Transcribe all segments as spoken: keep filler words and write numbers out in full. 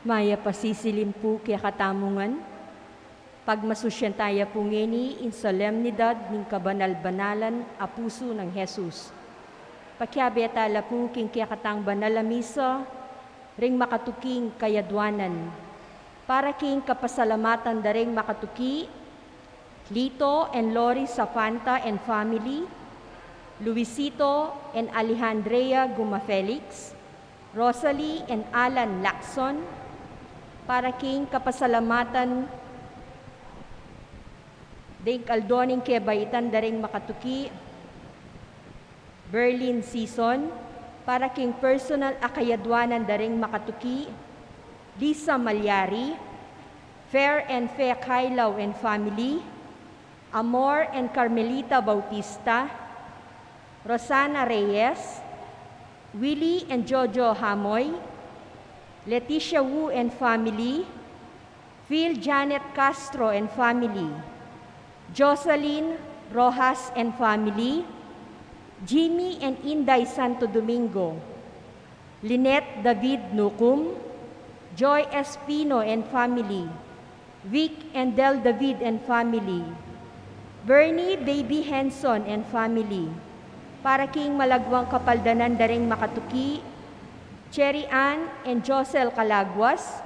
Mayap a sisilim pu kekatamu ngan, pagmasusyan taya pu ngeni ing solemnidad ning kabanal-banalan a pusu nang Jesus. Pakiabe tala pu king kekatang banal a misa, ring makatuking kayadwanan. Para king kapasalamatan da ring makatuki, Lito and Lori Safanta and family, Luisito and Alejandrea Guma Felix, Rosalie and Alan Lacson, para king kapasalamatan ding aldo ning kebaitan da ring makatuki, Berlin Sison, para king personal a kayadwanan da ring makatuki, Lisa Malyari, Fair and Fe Kailaw and family, Amor and Carmelita Bautista, Rosana Reyes, Willie and Jojo Hamoy, Leticia Wu and family, Phil Janet Castro and family, Jocelyn Rojas and family, Jimmy and Inday Santo Domingo, Lynette David Nucum, Joy Espino and family, Vic and Del David and family, Bernie Baby Henson and family, para king malagwang kapaldanan da ring makatuki, Cherry Ann and Josel Calaguas,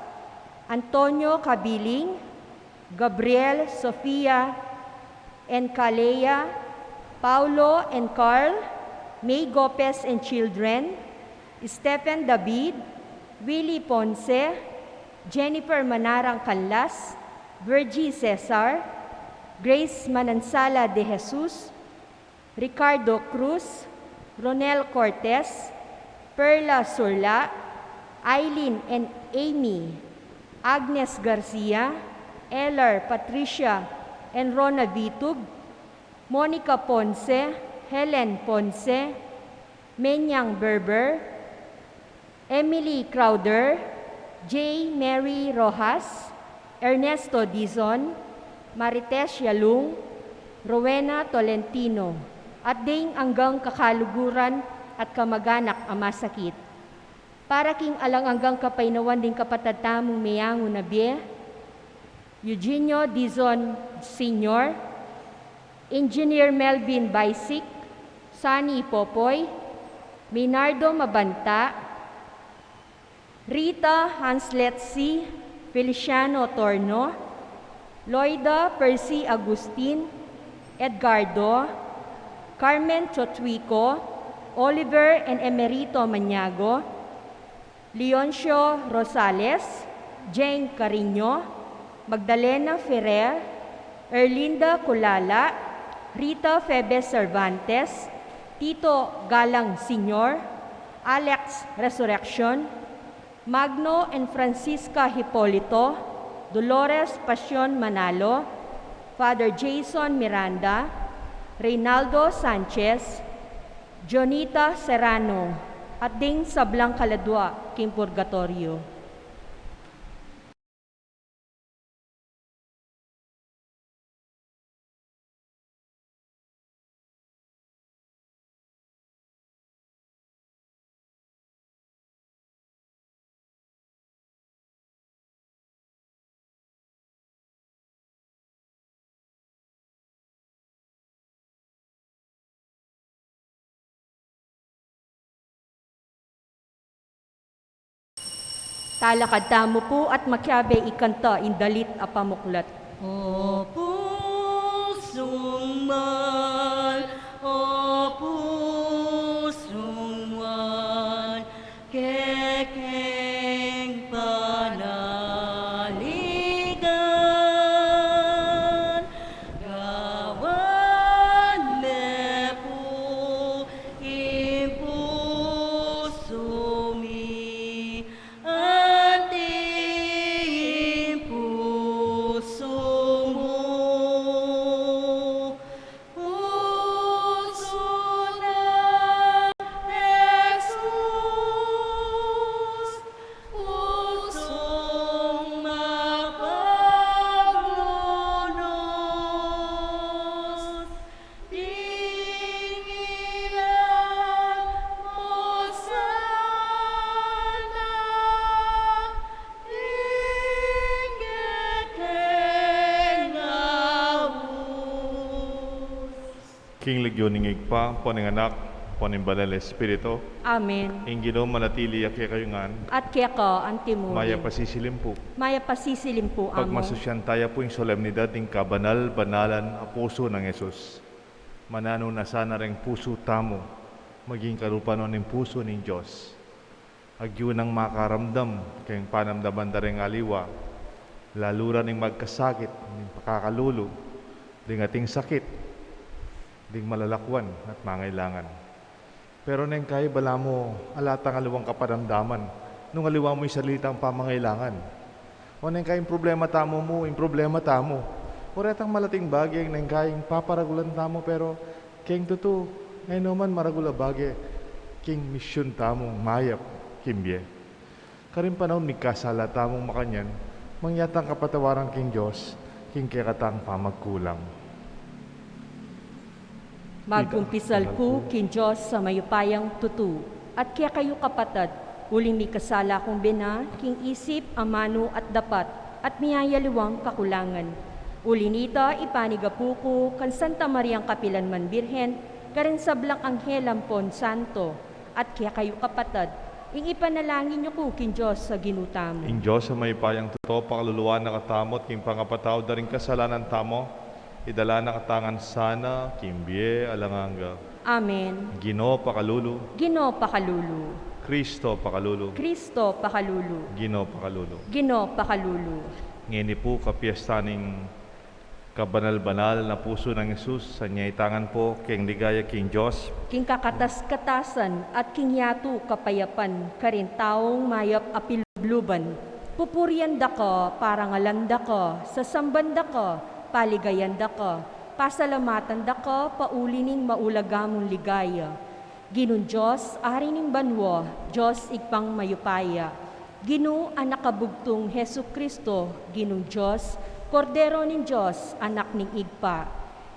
Antonio Cabiling, Gabriel, Sofia, and Kalea, Paulo and Carl, May Gopez and children, Stephen David, Willie Ponce, Jennifer Manarang Canlas, Virgie Cesar, Grace Manansala de Jesus, Ricardo Cruz, Ronel Cortez, Perla Surla, Aileen and Amy, Agnes Garcia, Eller, Patricia, and Rona Vitug, Monica Ponce, Helen Ponce, Menyang Berber, Emily Crowder, J. Mary Rojas, Ernesto Dizon, Marites Yalung, Rowena Tolentino, at ding anggang kakaluguran at kamaganak a masakit. Para king alang anggang kapaynawan ding kapatad tamung meyangu na bie, Eugenio Dizon Senior, Engineer Melvin Baisik, Sunny Popoy, Minardo Mabanta, Rita Hanslet C., Feliciano Torno, Loida Percy Agustin, Edgardo, Carmen Chochuico, Oliver and Emerito Maniago, Leoncio Rosales, Jane Cariño, Magdalena Ferrer, Erlinda Culala, Rita Febe Cervantes, Tito Galang Senior, Alex Resurreccion, Magno and Francisca Hipolito, Dolores Pasion Manalo, Father Jason Miranda, Reynaldo Sanchez, Jonita Serrano, at ding sablang kaladua king purgatorio. Talakad tamu pu at makiabe ikanta ing dalit a pamuklat. O pusung mal, o pusung mal, kekeng panaligan, gawan me pu ing pusu mi, anti ing pusu mu. King lagyu ning Ibpa, ampo ning Anak, ampo ning Banal a Espiritu. Amen. Ing Ginu manatili ya kekayu ngan. At keka antimurin. Mayap a sisilim pu. Mayap a sisilim pu, Amo. Pagmasusyan taya pu ing solemnidad ning kabanal-banalan a pusu nang Jesus. Mananu na sana reng pusu tamu maging karupa no ning pusu ning Dios. Agyu nang makaramdam keng panamdaman da reng aliwa, lalu ra ning magkasakit, ning pakakalulu, ding ating sakit, ding malalakuan at mangailangan. Pero neng kai balamu ala tang aliwang kapanamdaman nung aliwa mu ing sarili tang pamangailangan. O neng kai ing problema tamu mu, ing problema tamu. O retang malating bage neng kai ing paparagulan tamu, pero keng tutu, ngeni no man maragul a bage, king misyun tamung mayap king bie. Karing panaun migkasala tamung makanyan, manyatang kapatawaran king Dios king kekatang pamagkulang. Magkumpisal ku king Dios a mayupayang tutu, at kekayu kapatad, uling mikasala kung bena king isip, amanu at dapat, at miyayaliwang kakulangan. Uli nita, ipanigapu ku kang Santa Mariang kapilan man Birhen, karing sablang anghel ampon santo, at kekayu kapatad, ing ipanalangin yu ku king Dios a Ginu tamu. Ing Dios a mayupayang tutu pakaluluan na katamu at king pangapatawad da ring kasalanan tamu, idala na katamu ngan sana king bie alang angga. Amen. Ginu pakalulu. Ginu pakalulu. Kristo pakalulu. Kristo pakalulu. Ginu pakalulu. Ginu pakalulu. Ngeni pu kapiesta ning kabanal-banal na pusu nang Jesus, sanya ita ngan pu keng ligaya king Dios. King kakatas-katasan at king yatu kapayapan karing taung mayap a pilubluban. Pupurian da ka, parangalan da ka, sasamban da ka, paligayan da ka, pasalamatan da ka, pauli ning maulaga mung ligaya. Ginung Dios, Ari ning banua, Dios Ibpang mayupaya. Ginu, Anak a bugtung Jesucristo, Ginung Dios, Kordero ning Dios, Anak ning Ibpa.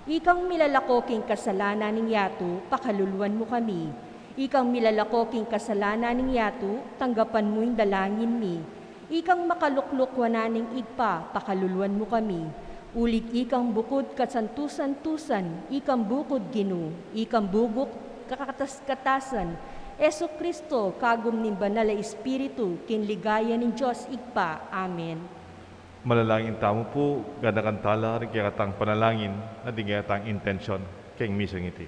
Ikang milalako king kasalanan ning yatu, pakaluluan mu kami. Ikang milalako king kasalanan ning yatu, tanggapan mu ing dalangin mi. Ikang makalukluk wanan ning Ibpa, pakaluluan mu kami. Uling ikang bukud kasantu-santusan, ikang bukud Ginu, ikang buguk kakatas-katasan, Jesucristo, kagum ning Banal a Espiritu, king ligaya ning Dios Ibpa. Amen. Manalangin tamu pu, ganakan tala ring kekatang panalangin, at ring kekatang intensyon, keng misang iti.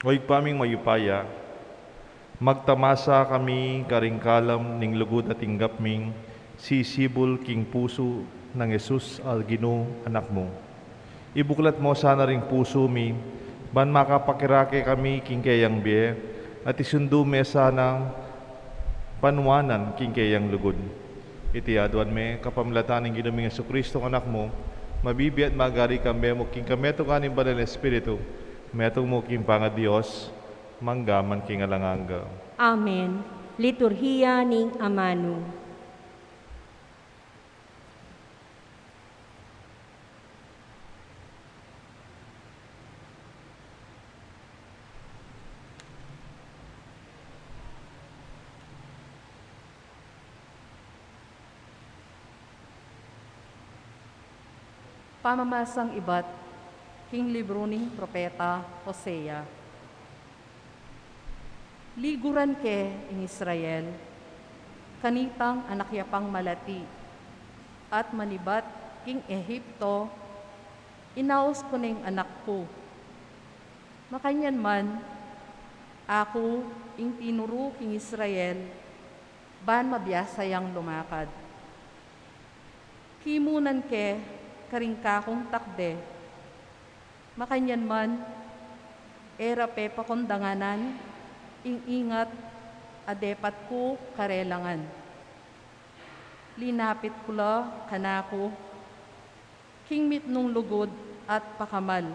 O Ibpa ming mayupaya, magtamasa kami karing kalam ning lugud a tinggap ming sisibul king pusu nang Jesus a Ginu, Anak mu. Ibuklat mu sana ring pusu mi, ban makapakirake kami king keyang bie, at isundu me sana panuanan king keyang lugud. Iti aduan me kapamilatan ning Ginu ming Jesucristo, Anak mu, mabibie at magari kambe mu king kametukan ning Banal a Espiritu, metung mu king pangaDios, mangga man king alang angga. Amen. Liturhiya ning Amanu. Pamamasang ibat king libru ning propeta Hosea. Liguran ke ing Israel, kanitang anak ya pang malati, at manibat king Egipto, inaus ku neng anak ku. Makanyan man, aku ing tinuru king Israel, ban mabiasa yang lumakad. Kimunan ke karing kakung takde. Makanyan man, e ra pepakundanganan ing ingat a depat ku karela ngan. Linapit ku la kanaku king mitmung lugud at pakamal.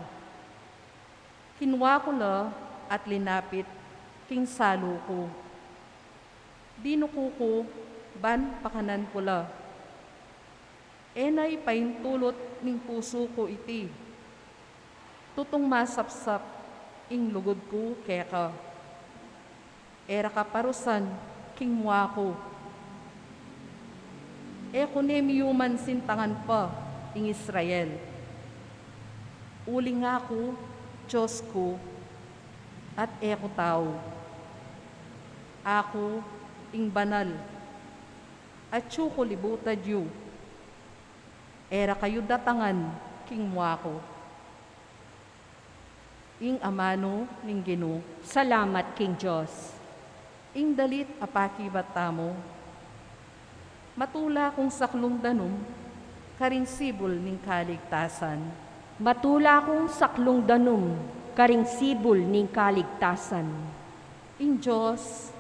Kinua ku la at linapit king salu ku. Dinuku ku ban pakanan ku la. E na ipaintulut ning pusu ku iti. Tutung masapsap ing lugud ku keka. E ra kaparusan king mua ku. E ku ne miyuman sintangan pa ing Israel. Uling aku, Dios ku, at e ku tau. Aku ing banal, atyu ku libutad yu. E ra kayu datangan king mua ku. Ing amanu ning Ginu. Salamat king Dios. Ing dalit a pakibat tamu. Matula kung saklung danum karing sibul ning kaligtasan. Matula kung saklung danum karing sibul ning kaligtasan. Ing Dios,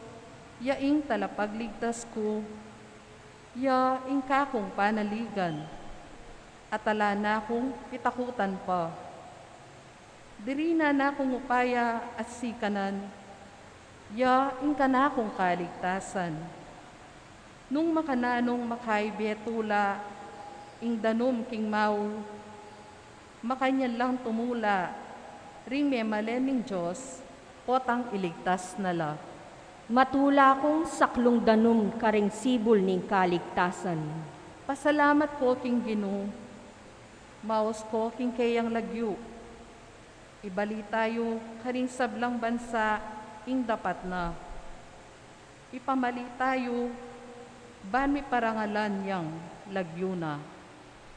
ya ing talapagligtas ku, ya ing kakung panaligan, at ala na kung pitakutan pa. Dirinan na kung upaya at sikanan, ya ing kanakung kaligtasan. Nung makananung makaibe tula ing danum king mau, makanyan lang tumula ring memalen ning Dios, potang iligtas na la. Matula kung saklung danum karing sibul ning kaligtasan. Pasalamat ko king Ginu, maus ko king keyang lagyu. Ibalita yu karing sablang bansa ing dapat na. Ipamalita yu, ban miparangalan yang lagyu na.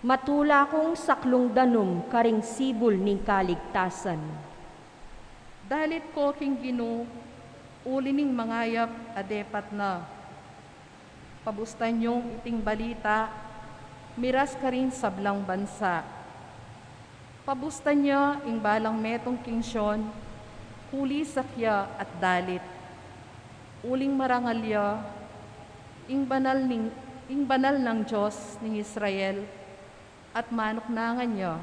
Matula kung saklung danum karing sibul ning kaligtasan. Dalit ko king Ginu, uli ning mangayap a depat na. Pabustan yung iting balita, miras karing sablang bansa. Pabustan ya ing balang metung king Sion, kulisak ya at dalit. Uling marangal ya ing banal ning, ing banal nang Dios ning Israel, at manuknangan ya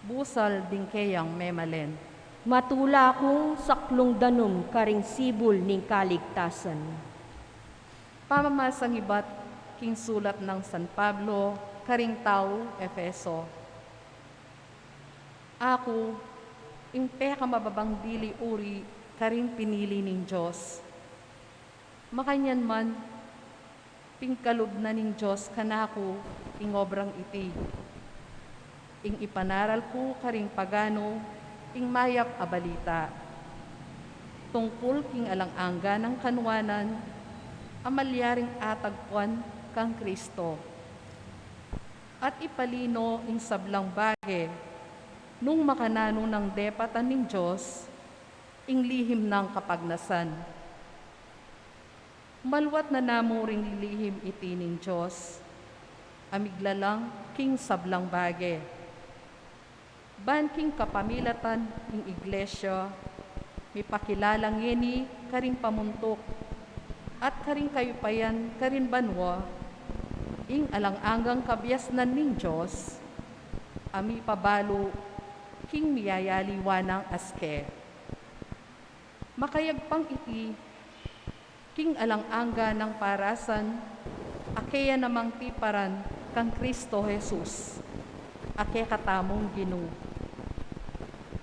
busal ding keyang memalen. Matula kung saklung danum karing sibul ning kaligtasan. Pamamasang ibat king sulat nang San Pablo karing tau Efeso. Aku, ing pekamababang dili uri karing pinili ning Dios. Makanyan man, pingkalub na ning Dios kanaku ing obrang iti, ing ipanaral ku karing pagano ing mayap a balita tungkul king alang angga nang kanuanan a malyaring atagpuan kang Kristo. At ipalino ing sablang bage nung makananu nang depatan ning Dios ing lihim nang kapagnasan. Maluat na namu ring lihim iti ning Dios a miglalang king sablang bage, ban king kapamilatan ning Iglesia, mipakilala ngeni karing pamuntuk at karing kayupayan karin banua ing alang anggang kabiasnan ning Dios a mipabalu king miyayaliwa nang aske. Makayagpang iti king alang angga nang parasan a keya namang tiparan kang Kristo Jesus a kekatamung Ginu.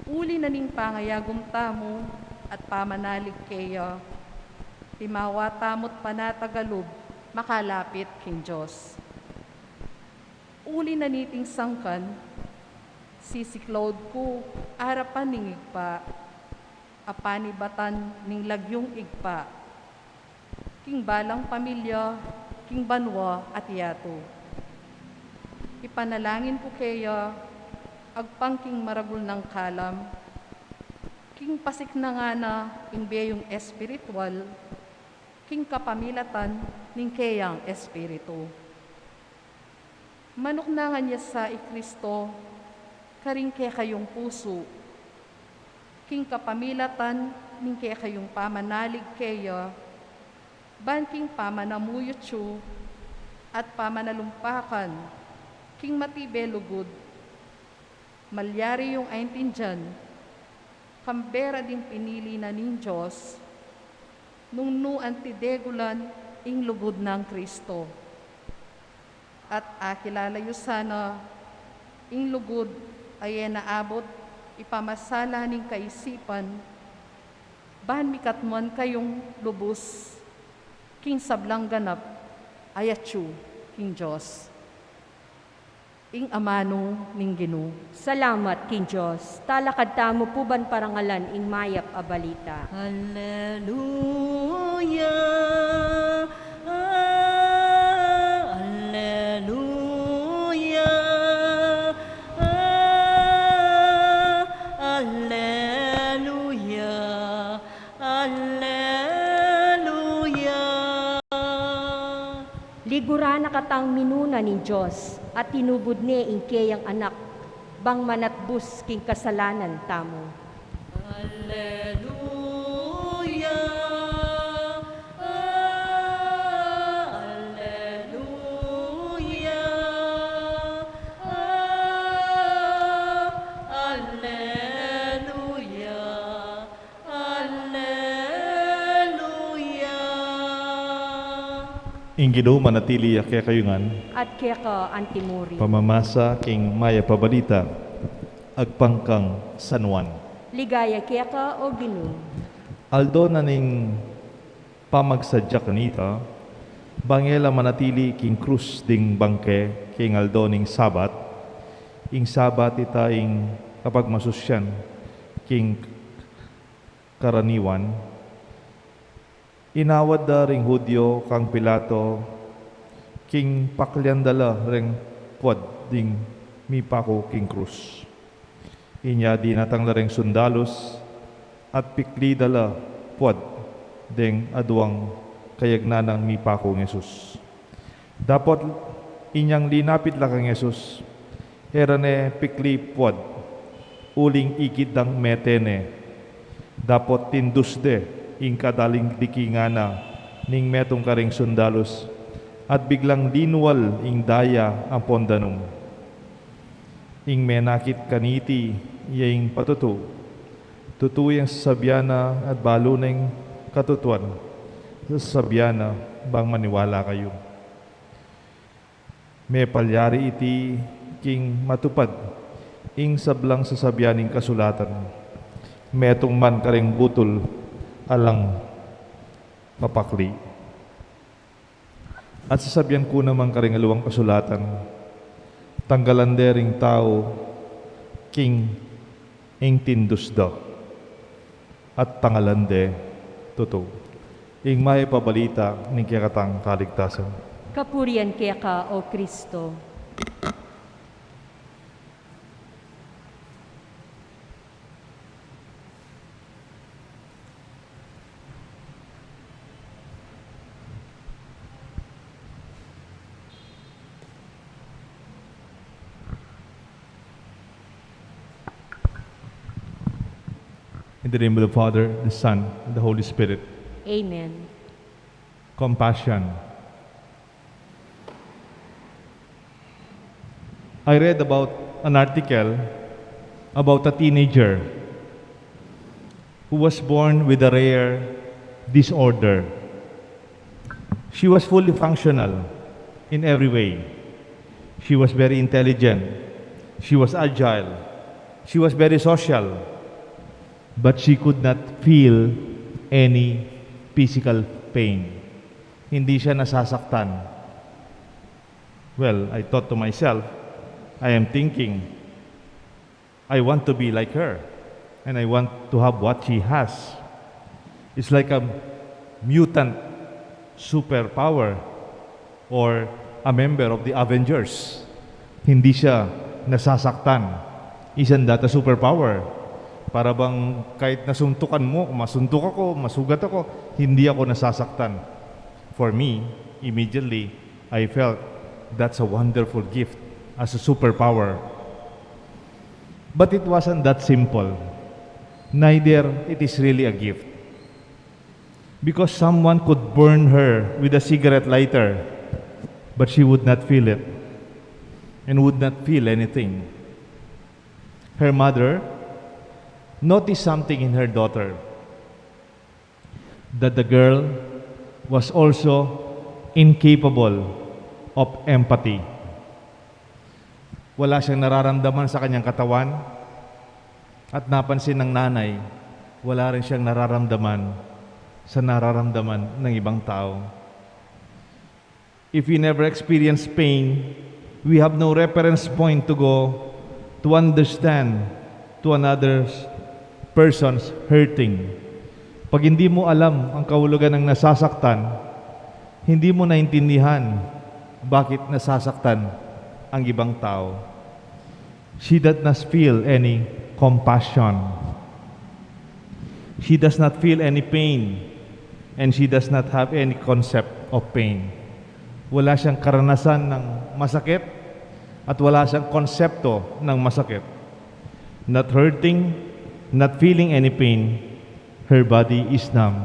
Uli na ning pangayagum tamu at pamanalig keya, timawa tamu't panatag a lub makalapit king Dios. Uli na niting sangkan, sisiklaud ku arapan ning Ibpa a panibatan ning lagyung Ibpa king balang pamilya king banua at yatu. Ipanalangin ku keya agpang king maragul nang kalam, king pasiknangan na ing beyung espiritual king kapamilatan ning keyang Espiritu. Manuknangan ya sa i Kristo karing kekayung pusu, king kapamilatan ning kekayung pamanalig keya, ban king pamanamuyut yu at pamanalumpakan king matibe lugud, malyari yung aintindian, kambe ra ding pinili na ning Dios, nung nu anti degulan ing lugud nang Kristo. At akilala yu sana ing lugud a e naabut ipamasala ning kaisipan, ban mikatmuan kayung lubus king sablang ganap a yatyu King Dios. Ing amanu ning Ginu. Salamat king Dios. Talakad tamu pu ban parangalan ing mayap a balita. Alleluia, alleluia, alleluia. Alleluia. Liguran na katang minuna ning Dios, at tinubud ne ing keyang Anak, bang manatbus king kasalanan tamu. Alleluia. Alleluia. Alleluia. Alleluia. Ing Ginu manatili ya kekayu ngan. At keka antimurin. Pamamasa king mayap a balita agpang kang San Juan. Ligaya keka, o Ginu. Aldo na ning pamagsadya kanita, bang e la manatili king krus ding bangke king aldo ning Sabat. Ing Sabat ita ing kapagmasusyan king karaniwan. Inawad da ring Judio kang Pilato king paklian da la ring puad ding mipaku king krus. Inya dinatang la ring sundalus at pikli da la puad deng aduang kayagnan nang mipaku nang Jesus. Dapot inyang linapit la kang Jesus, e ra ne pikli puad, uling ikit dang mete ne. Dapot tindus de ing kadaling dikingan na ning metung karing sundalus, at biglang linual ing daya ampon danum. Ing menakit kaniti ya ing patutu. Tutu yang sasabian na at balu neng katutuan. Sasabian na bang maniwala kayu. Mepalyari iti king matupad ing sablang sasabian ning kasulatan. Metung man karing butul alang papakli. At sasabian ku naman karing aliwang kasulatan, tanggalan de ring tau king ing tindus da, at tangalan de tutu. Ing mayap a balita ning kekatang kaligtasan. Kapurian keka, o Kristo. In the name of the Father, the Son, and the Holy Spirit. Amen. Compassion. I read about an article about a teenager who was born with a rare disorder. She was fully functional in every way. She was very intelligent. She was agile. She was very social. But she could not feel any physical pain. Hindi siya nasasaktan. Well, I thought to myself, I am thinking, I want to be like her, and I want to have what she has. It's like a mutant superpower or a member of the Avengers. Hindi siya nasasaktan. Isn't that a superpower? Para bang kahit nasuntukan mo, masuntuk ako, masugat ako, hindi ako nasasaktan. For me, immediately, I felt that's a wonderful gift as a superpower. But it wasn't that simple. Neither it is really a gift. Because someone could burn her with a cigarette lighter, but she would not feel it and would not feel anything. Her mother noticed something in her daughter, that the girl was also incapable of empathy. Wala siyang nararamdaman sa kanyang katawan, at napansin ng nanay, wala rin siyang nararamdaman sa nararamdaman ng ibang tao. If we never experience pain, we have no reference point to go to understand to another person's hurting. Pag hindi mo alam ang kahulugan ng nasasaktan, hindi mo naintindihan bakit nasasaktan ang ibang tao. She does not feel any compassion. She does not feel any pain, and she does not have any concept of pain. Wala siyang karanasan ng masakit at wala siyang konsepto ng masakit. Not hurting, not feeling any pain, her body is numb,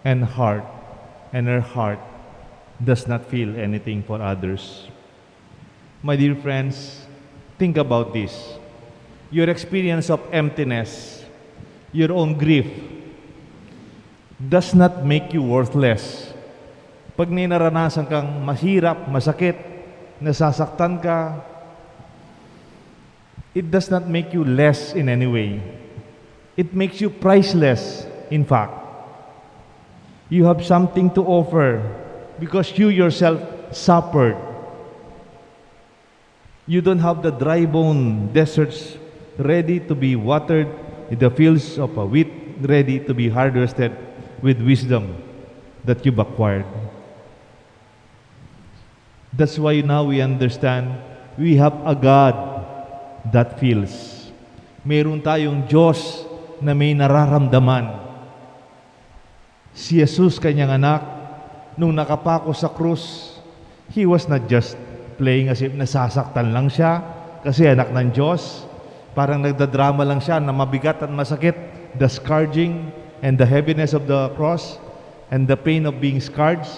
and heart, and her heart does not feel anything for others. My dear friends, think about this. Your experience of emptiness, your own grief, does not make you worthless. Pag may naranasan kang mahirap, masakit, nasasaktan ka, it does not make you less in any way. It makes you priceless, in fact. You have something to offer because you yourself suffered. You don't have the dry bone deserts ready to be watered, the fields of a wheat ready to be harvested with wisdom that you've acquired. That's why now we understand we have a God that feels. Meron tayong Diyos na may nararamdaman. Si Jesus, kanyang anak, nung nakapako sa krus, he was not just playing as if nasasaktan lang siya kasi anak ng Diyos. Parang nagdadrama lang siya na mabigat at masakit, the scourging and the heaviness of the cross and the pain of being scourged.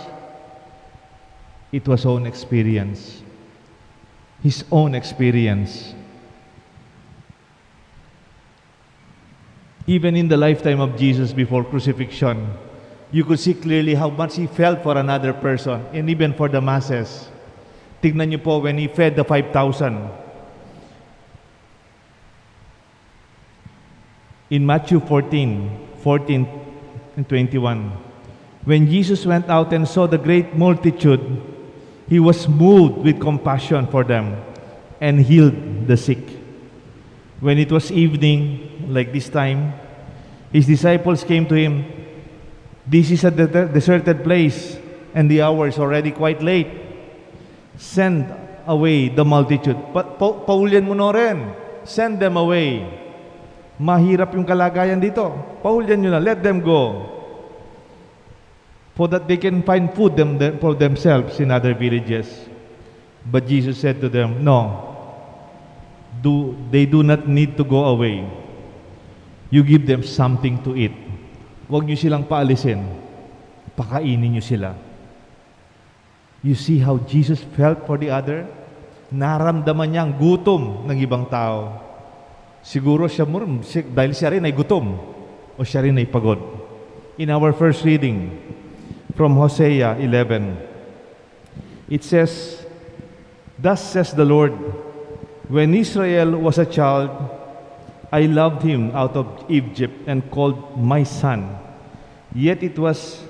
It was own experience. His own experience. Even in the lifetime of Jesus before crucifixion, you could see clearly how much he felt for another person and even for the masses. Tignan niyo po when he fed the five thousand. In Matthew fourteen, fourteen and twenty-one, when Jesus went out and saw the great multitude, he was moved with compassion for them and healed the sick. When it was evening, like this time, his disciples came to him. "This is a de-, deserted place, and the hour is already quite late. Send away the multitude." Pa-, pa-, paulyan mo na rin. Send them away. Mahirap yung kalagayan dito. Paulyan nyo na. Let them go. For that they can find food them, them, for themselves in other villages. But Jesus said to them, "No, do, they do not need to go away. You give them something to eat." Huwag nyo silang paalisin. Pakainin nyo sila. You see how Jesus felt for the other? Naramdaman niya ang gutom ng ibang tao. Siguro siya mur-, si-, dahil siya rin ay gutom o siya rin ay pagod. In our first reading from Hosea eleven, it says, "Thus says the Lord, when Israel was a child, I loved him out of Egypt and called my son. Yet it was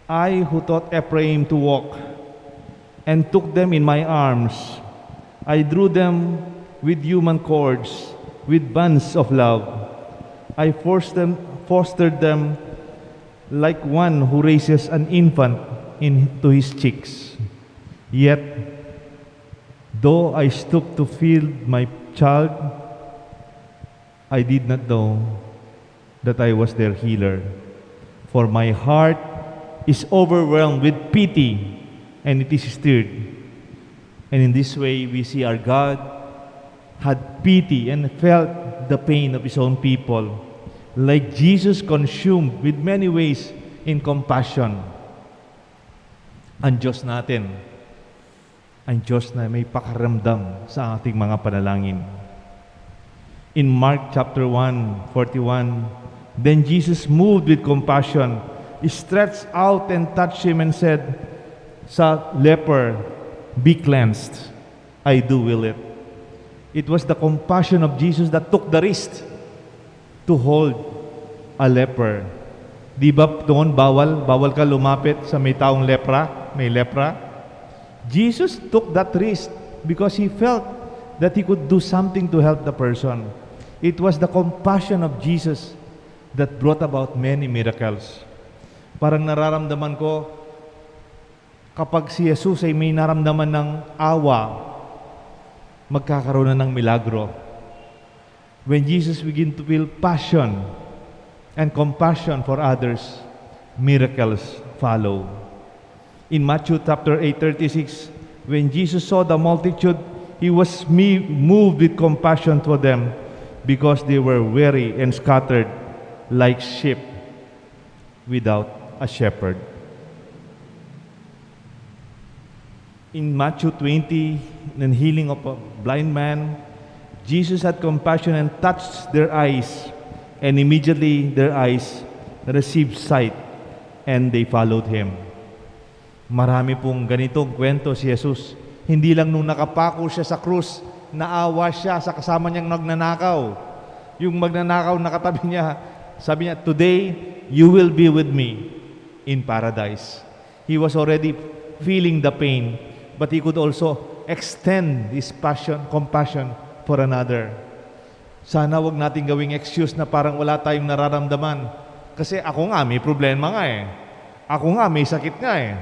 I who taught Ephraim to walk and took them in my arms. I drew them with human cords, with bands of love. I forced them, fostered them like one who raises an infant into his cheeks. Yet, though I stooped to feed my child, I did not know that I was their healer. For my heart is overwhelmed with pity, and it is stirred." And in this way, we see our God had pity and felt the pain of his own people, like Jesus consumed with many ways in compassion. Ang Diyos natin, ang Diyos na may pakiramdam sa ating mga panalangin. In Mark chapter one forty-one, then Jesus, moved with compassion, stretched out and touched him and said sa leper, "Be cleansed." "I do will it." It was the compassion of Jesus that took the risk to hold a leper. Di ba doon bawal, bawal ka lumapit sa may taong lepra, may lepra? Jesus took that risk because he felt that he could do something to help the person. It was the compassion of Jesus that brought about many miracles. Parang nararamdaman ko, kapag si Jesus ay may naramdaman ng awa, magkakaroon na ng milagro. When Jesus begin to feel passion and compassion for others, miracles follow. In Matthew chapter eight thirty-six, when Jesus saw the multitude, he was me- moved with compassion for them because they were weary and scattered like sheep without a shepherd. In Matthew twenty, the healing of a blind man, Jesus had compassion and touched their eyes, and immediately their eyes received sight, and they followed him. Marami pong ganitong kwento si Jesus. Hindi lang nung nakapako siya sa krus, naawa siya sa kasama niyang magnanakaw. Yung magnanakaw nakatabi niya, sabi niya, "Today, you will be with me in paradise." He was already feeling the pain, but he could also extend his passion, compassion for another. Sana wag nating gawing excuse na parang wala tayong nararamdaman. Kasi ako nga, may problema nga eh. Ako nga, may sakit nga eh.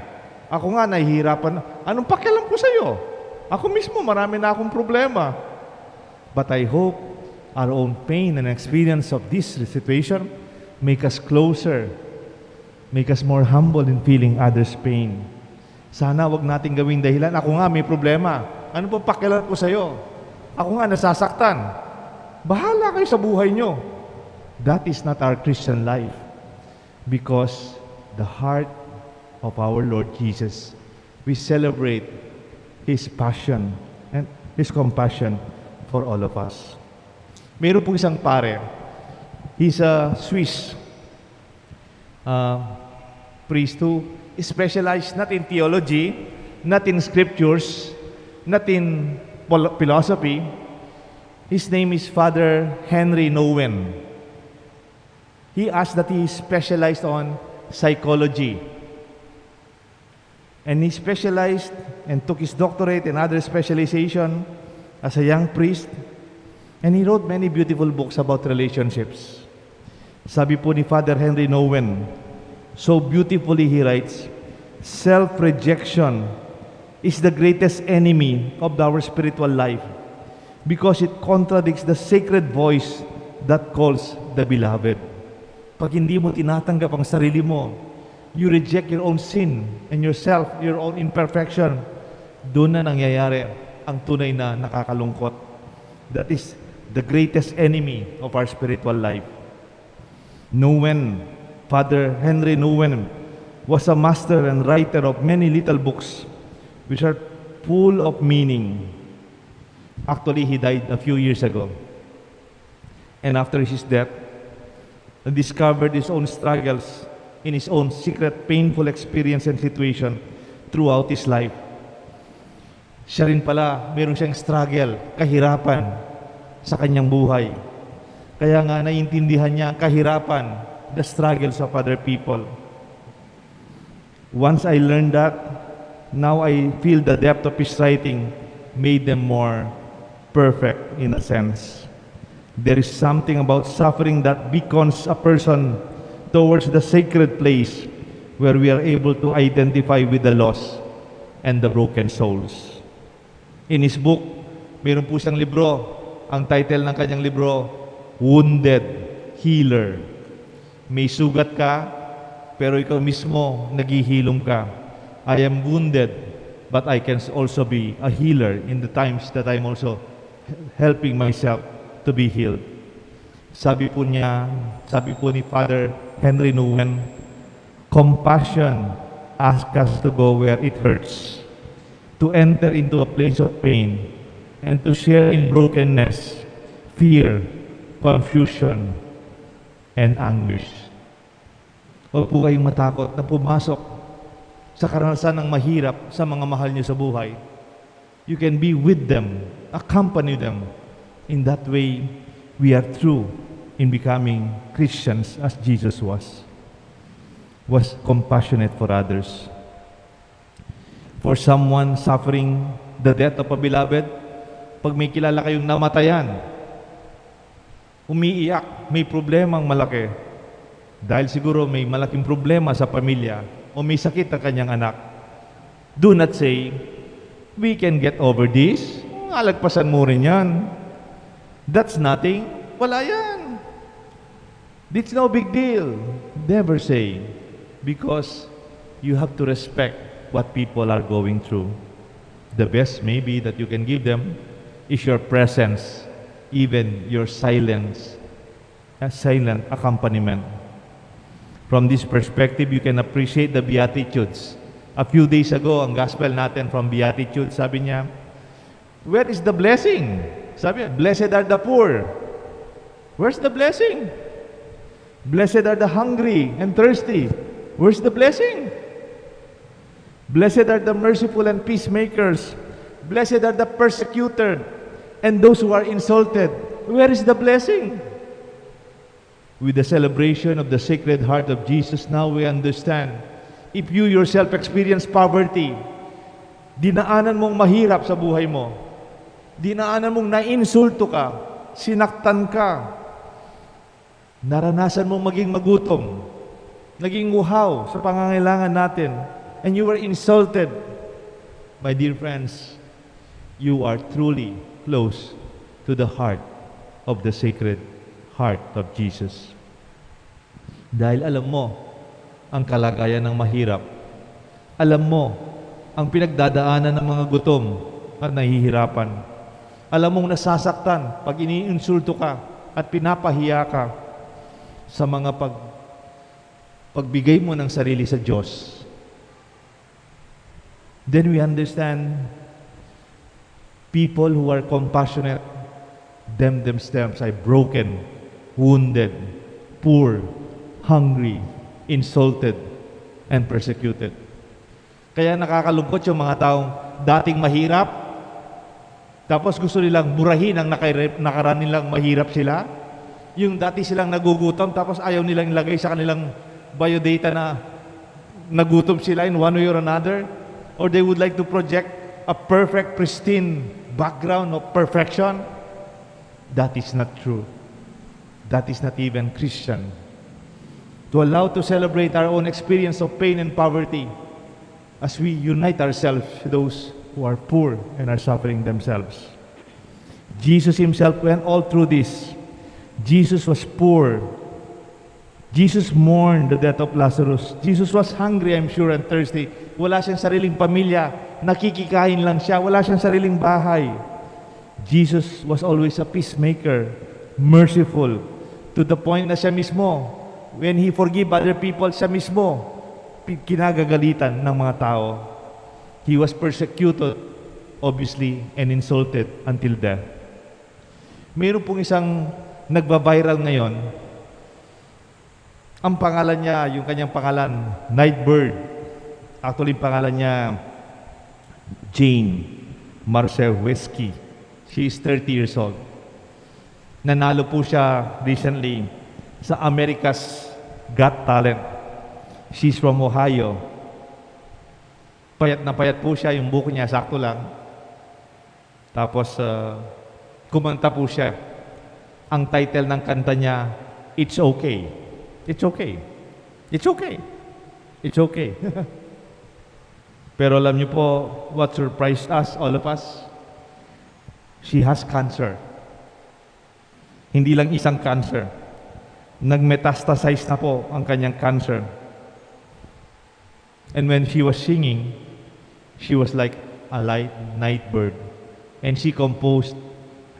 Ako nga, nahihirapan. Anong pakialam ko sa'yo? Ako mismo, marami na akong problema. But I hope our own pain and experience of this situation make us closer, make us more humble in feeling others' pain. Sana wag nating gawing dahilan, "Ako nga may problema. Ano pa pakialam ko sa'yo? Ako nga nasasaktan." Bahala kayo sa buhay nyo. That is not our Christian life. Because the heart of our Lord Jesus, we celebrate His passion and His compassion for all of us. Meron po isang pare. He's a Swiss uh, priest who specialized not in theology, not in scriptures, not in phil- philosophy. His name is Father Henry Nouwen. He asked that he specialized on psychology. And he specialized and took his doctorate and other specialization as a young priest. And he wrote many beautiful books about relationships. Sabi po ni Father Henry Nouwen, so beautifully he writes, "Self-rejection is the greatest enemy of our spiritual life because it contradicts the sacred voice that calls the beloved." Pag hindi mo tinatanggap ang sarili mo, you reject your own sin and yourself, your own imperfection, doon na nangyayari ang tunay na nakakalungkot. That is the greatest enemy of our spiritual life. Nouwen, Father Henry Nouwen, was a master and writer of many little books which are full of meaning. Actually, he died a few years ago. And after his death, he discovered his own struggles in his own secret, painful experience and situation throughout his life. Siya rin pala, meron siyang struggle, kahirapan sa kanyang buhay. Kaya nga, naiintindihan niya ang kahirapan, the struggles of other people. Once I learned that, now I feel the depth of his writing made them more perfect in a sense. There is something about suffering that beckons a person towards the sacred place where we are able to identify with the lost and the broken souls. In his book, meron po siyang libro. Ang title ng kanyang libro, Wounded Healer. May sugat ka, pero ikaw mismo, naghihilom ka. "I am wounded, but I can also be a healer in the times that I'm also helping myself to be healed." Sabi po niya, sabi po ni Father Henry Nouwen, "Compassion asks us to go where it hurts, to enter into a place of pain, and to share in brokenness, fear, confusion, and anguish." Huwag po kayong matakot na pumasok sa karanasan ng mahirap sa mga mahal niyo sa buhay. You can be with them, accompany them. In that way, we are true in becoming Christians as Jesus was, was compassionate for others. For someone suffering the death of a beloved, pag may kilala kayong namatayan, umiiyak, may problemang malaki, dahil siguro may malaking problema sa pamilya o may sakit ang kanyang anak, do not say, "We can get over this. Ngalagpasan mu rin yan. That's nothing. Wala yan. It's no big deal." Never say, because you have to respect what people are going through. The best maybe that you can give them is your presence, even your silence, a silent accompaniment. From this perspective, you can appreciate the Beatitudes. A few days ago, ang gospel natin from Beatitudes, sabi niya, "Where is the blessing?" Sabi niya, "Blessed are the poor." Where's the blessing? "Blessed are the hungry and thirsty." Where's the blessing? "Blessed are the merciful and peacemakers. Blessed are the persecuted and those who are insulted." Where is the blessing? With the celebration of the Sacred Heart of Jesus, now we understand. If you yourself experience poverty, dinaanan mong mahirap sa buhay mo, dinaanan mong nainsulto ka, sinaktan ka, naranasan mong maging magutom, naging uhaw sa pangangailangan natin, and you were insulted, my dear friends, you are truly close to the heart of the Sacred Heart of Jesus. Dahil alam mo ang kalagayan ng mahirap. Alam mo ang pinagdadaanan ng mga gutom at nahihirapan. Alam mong nasasaktan pag iniinsulto ka at pinapahiya ka sa mga pag-, pagbigay mo ng sarili sa Diyos. Then we understand people who are compassionate, them themselves are broken, wounded, poor, hungry, insulted, and persecuted. Kaya nakakalungkot yung mga taong dating mahirap, tapos gusto nilang burahin ang nakare-, nakaraan nilang mahirap sila. Yung dati silang nagugutom, tapos ayaw nilang ilagay sa kanilang biodata na nagutom sila in one way or another. Or they would like to project a perfect, pristine background of perfection. That is not true. That is not even Christian. To allow to celebrate our own experience of pain and poverty as we unite ourselves to those who are poor and are suffering themselves. Jesus himself went all through this. Jesus was poor. Jesus mourned the death of Lazarus. Jesus was hungry, I'm sure, and thirsty. Wala siyang sariling pamilya. Nakikikain lang siya. Wala siyang sariling bahay. Jesus was always a peacemaker, merciful, to the point na siya mismo, when he forgive other people, siya mismo pi-, kinagagalitan ng mga tao. He was persecuted, obviously, and insulted until death. Mayroon pong isang nagba-viral ngayon. Ang pangalan niya, yung kanyang pangalan, Nightbird. Actually, yung pangalan niya, Jane Marcewski. She is thirty years old. Nanalo po siya recently sa America's Got Talent. She's from Ohio. Payat na payat po siya, yung buhok niya sakto lang. Tapos, ah, kumanta po siya. Ang title ng kanta niya, "It's Okay." It's okay. It's okay. It's okay. Pero alam niyo po, what surprised us, all of us? She has cancer. Hindi lang isang cancer. Nag-metastasize na po ang kanyang cancer. And when she was singing, she was like a light night bird. And she composed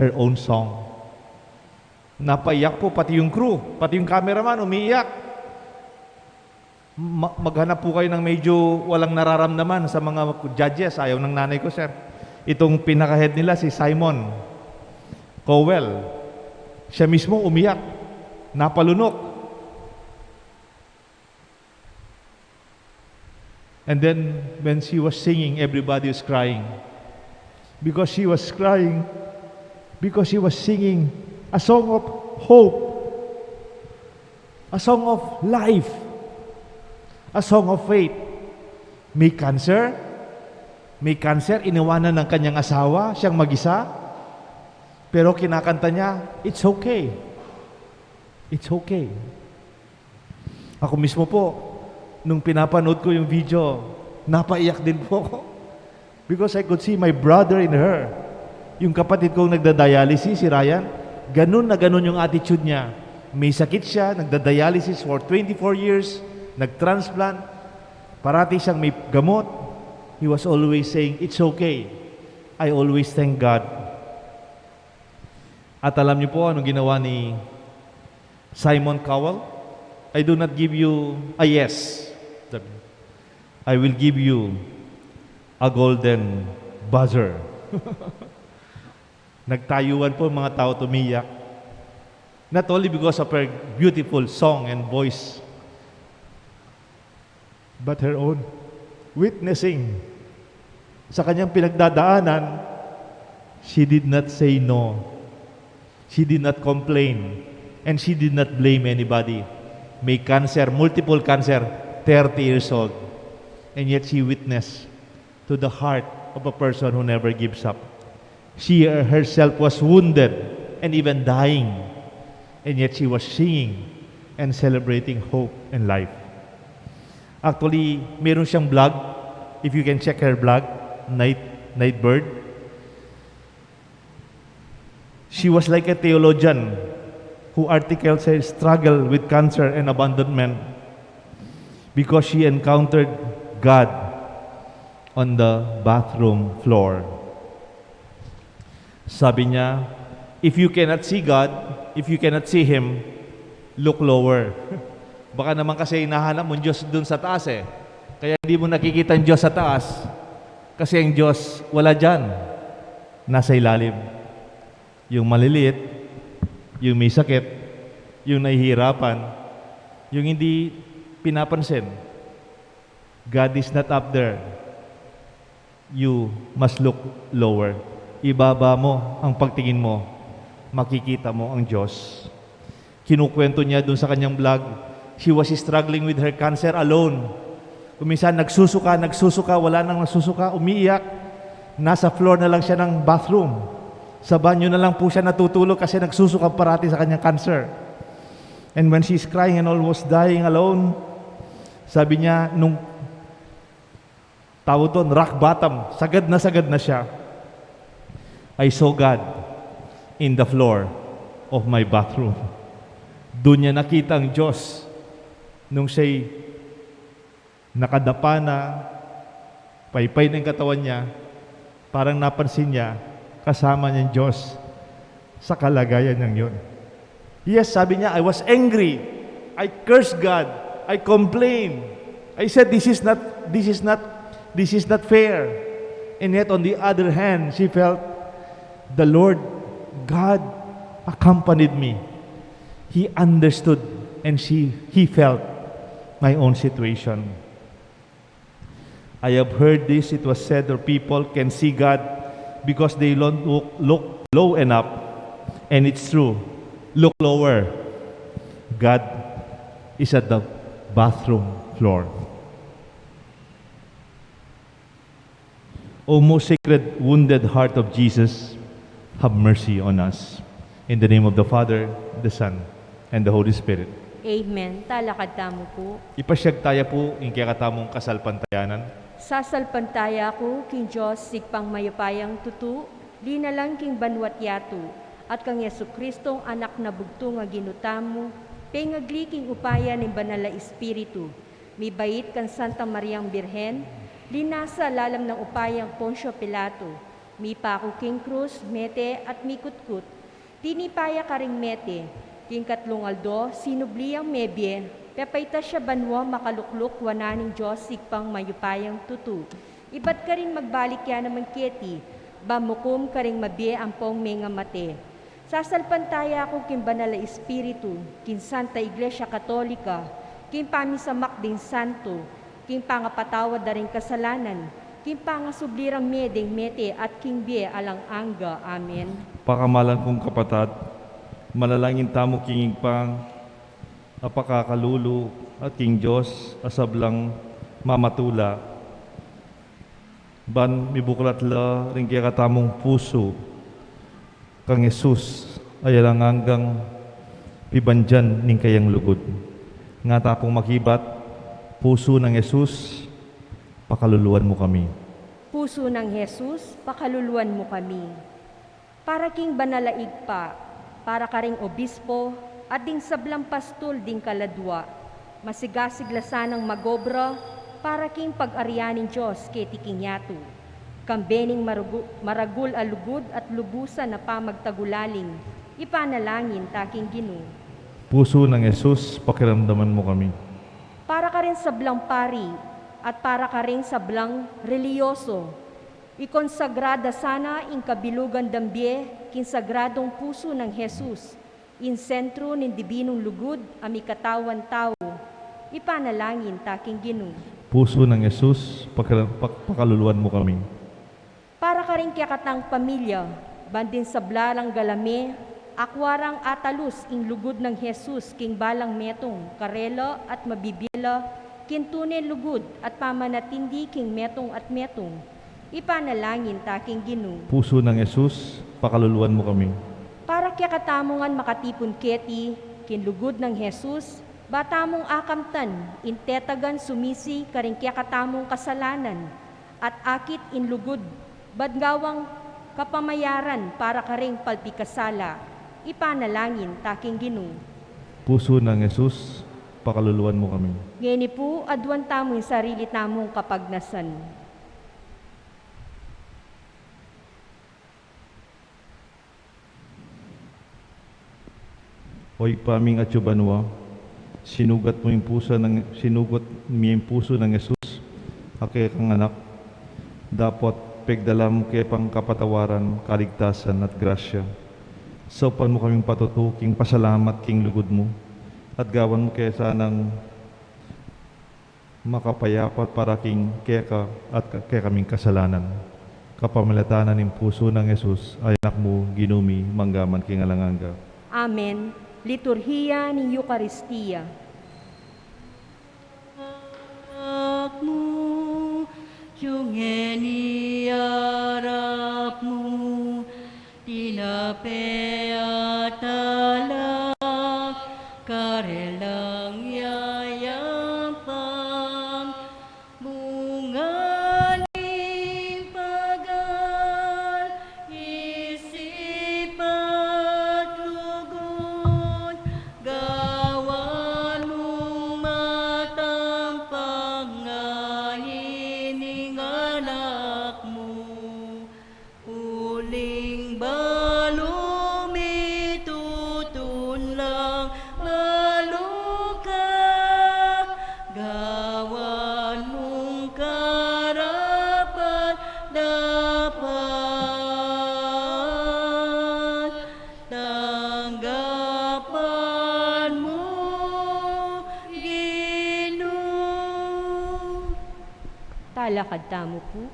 her own song. Napaiyak po pati yung crew, pati yung cameraman umiiyak. Ma-, maghanap po kayo ng medyo walang nararamdaman sa mga judges. Ayaw ng nanay ko, sir. Itong pinaka-head nila, si Simon Cowell. Siya mismo umiyak. Napalunok. And then, when she was singing, everybody was crying. Because she was crying, because she was singing a song of hope, a song of life, a song of faith. May cancer, May cancer, iniwanan ng kanyang asawa, siyang mag-isa. Pero kinakanta niya, "It's okay. It's okay." Ako mismo po, nung pinapanood ko yung video, napaiyak din po ako. Because I could see my brother in her. Yung kapatid kong nagda-dialysis, si Ryan, ganun na ganun yung attitude niya. May sakit siya, nagda-dialysis for twenty-four years, nag-transplant, parati siyang may gamot. He was always saying, "It's okay. I always thank God." At alam niyo po anong ginawa ni Simon Cowell? "I do not give you a yes. Sabi, I will give you a golden buzzer." Nagtayuan po ang mga tao, tumiyak. Not only because of her beautiful song and voice, but her own witnessing sa kanyang pinagdadaanan. She did not say no. She did not complain. And she did not blame anybody. May cancer, multiple cancer, thirty years old. And yet she witnessed to the heart of a person who never gives up. She herself was wounded and even dying, and yet she was singing and celebrating hope and life. Actually, meron siyang blog. If you can check her blog, Night, Nightbird. She was like a theologian who articles her struggle with cancer and abandonment because she encountered God on the bathroom floor. Sabi niya, "If you cannot see God, if you cannot see Him, look lower." Baka naman kasi hinahanap mo Diyos dun sa taas eh. Kaya hindi mo nakikita ang Diyos sa taas. Kasi ang Diyos wala dyan. Nasa ilalim. Yung maliliit, yung may sakit, yung nahihirapan, yung hindi pinapansin. God is not up there. You must look lower. Ibaba mo ang pagtingin mo, makikita mo ang Diyos. Kinukwento niya dun sa kanyang blog, she was struggling with her cancer alone. Kung minsan nagsusuka, nagsusuka, wala nang nasusuka, umiiyak. Nasa floor na lang siya ng bathroom. Sa banyo na lang po siya natutulog kasi nagsusuka parati sa kanyang cancer. And when she's crying and almost dying alone, sabi niya, nung tawag doon, rock bottom, sagad na sagad na siya. "I saw God in the floor of my bathroom." Doon niya nakita ang Diyos nung siya'y nakadapa na, paypay na yung katawan niya, parang napansin niya, kasama niya ang Diyos sa kalagayan niyang yun. Yes, sabi niya, "I was angry. I cursed God. I complained. I said, 'This is not, this is not, this is not fair.'" And yet, on the other hand, she felt, "The Lord God accompanied me. He understood and she, he felt my own situation." I have heard this, it was said, or people can see God because they don't look, look low enough. And it's true. Look lower. God is at the bathroom floor. O most sacred, wounded heart of Jesus, have mercy on us. In the name of the Father, the Son, and the Holy Spirit. Amen. Talakad tamu pu. Ipasyag taya pu ing kekatamung kasalpantayanan. Sasalpantaya ku king Dios, Ibpang mayupayang tutu, linalang king banua't yatu, at kang Jesucristong Anak na bugtung a Ginu tamu, pengagli king upaya ning Banal a Espiritu, mibait kang Santa Mariang Birhen, linasa lalam nang upayang Poncio Pilato, mipaku king krus, mete at mikutkut, tinipa ya karing mete, king katlung aldo, sinubli yang mebie, pepaitas ya banua, makalukluk wanan ning Dios Ibpang mayupayang tutu. Ibat karin magbalik ya naman keti, ban mukum karing mabie ampong mengamate. Sasalpantaya ku king Banal a Espiritu, king Santa Iglesia Katolika, king pamisamak ding santo, king pangapatawad da ring kasalanan, king pangasubli rang mie ding mete at king bie alang angga. Amen. Pakamalan kung kapatad, manalangin tamu king Ibpang a pakakalulu at king Dios a sablang mamatula. Ban mibuklat la ring kekatamung pusu kang Jesus a alang anggang pibandian ning kayang lugud. Nga ta pung makibat, Pusu nang Jesus, pakaluluan mu kami. Pusu nang Jesus, pakaluluan mu kami. Para king banal a Ibpa, para karing obispo, at ding sablang pastul ding kaladua, masigasig la sanang magobra para king pag-arian ning Dios keti king yatu. Kambe ning marugu-, maragul a lugud at lubusan a pamagtagulaling, ipanalangin ta king Ginu. Pusu nang Jesus, pakiramdaman mu kami. Para karing sablang pari at para karing sablang relihiyoso, ikonsagra da sana ing kabilugan dang bie king sagradung pusu nang Jesus, ing sentru ning dibinung lugud a mikatawan tau. Ipanalangin ta king Ginu. Pusu nang Jesus, pakira-, pak-, pakaluluan mu kami. Para karing kekatang pamilya, ban ding sabla rang galame, akua rang atalus ing lugud nang Jesus king balang metung, karela at mabibie la king tune lugud at pamanatindi king metung at metung. Ipanalangin ta king Ginu. Pusu nang Jesus, pakaluluan mu kami. Para kekatamu ngan makatipun keti king lugud nang Jesus, ba tamung akamtan ing tetagan sumisi karing kekatamung kasalanan, at akit ing lugud, ban gawang kapamayaran para karing palpikasala. Ipanalangin ta king Ginu. Pusu nang Jesus, pakaluluan mu kami. Ngeni pu, aduan tamu ing sarili tamung kapagnasan. O Ibpa ming atsu banua, sinugat mu ing pusu nang, sinugat mi ing pusu nang Jesus a kekang Anak, dapot pegdala mu ke pang kapatawaran, kaligtasan, at grasya. Saupan mu kaming patutu king pasalamat king lugud mu, at gawan mu ke sanang makapayapa para king keka at ke-, kekaming kasalanan. Kapamilatan ning pusu nang Jesus a Anak mu, Ginu mi, mangga man king alang angga. Amen. Liturhiya ning Eukaristia. Anak mu, yung ngeni arap mu, tinape at alak, karelang yayapan, bunga ning pagal, isip at lugud, gawan mung matampang ngeni ning Anak mu. Uling balu mitutun lang balu ka, gawan mung karapat-dapat, tanggapan mu, Ginu. Talakad tamu pu.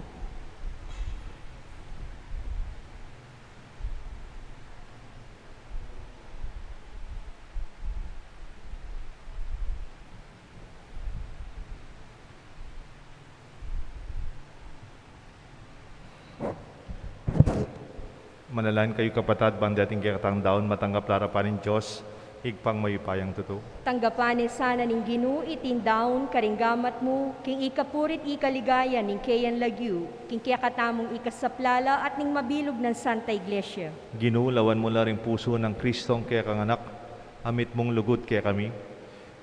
Manalangin kayu, kapatad, ban deting kekatang daun matanggap la arapan ning Dios, Ibpang mayupayang tutu. Tanggapan ne sana ning Ginu iting daun karing gamat mu, king ikapurit ikaligaya ning keyang lagyu, king kekatamung ikasaplala at ning mabilug nang Santa Iglesia. Ginu, lawan mu la ring pusu nang Kristong kekang Anak, a mitmung lugud kekami.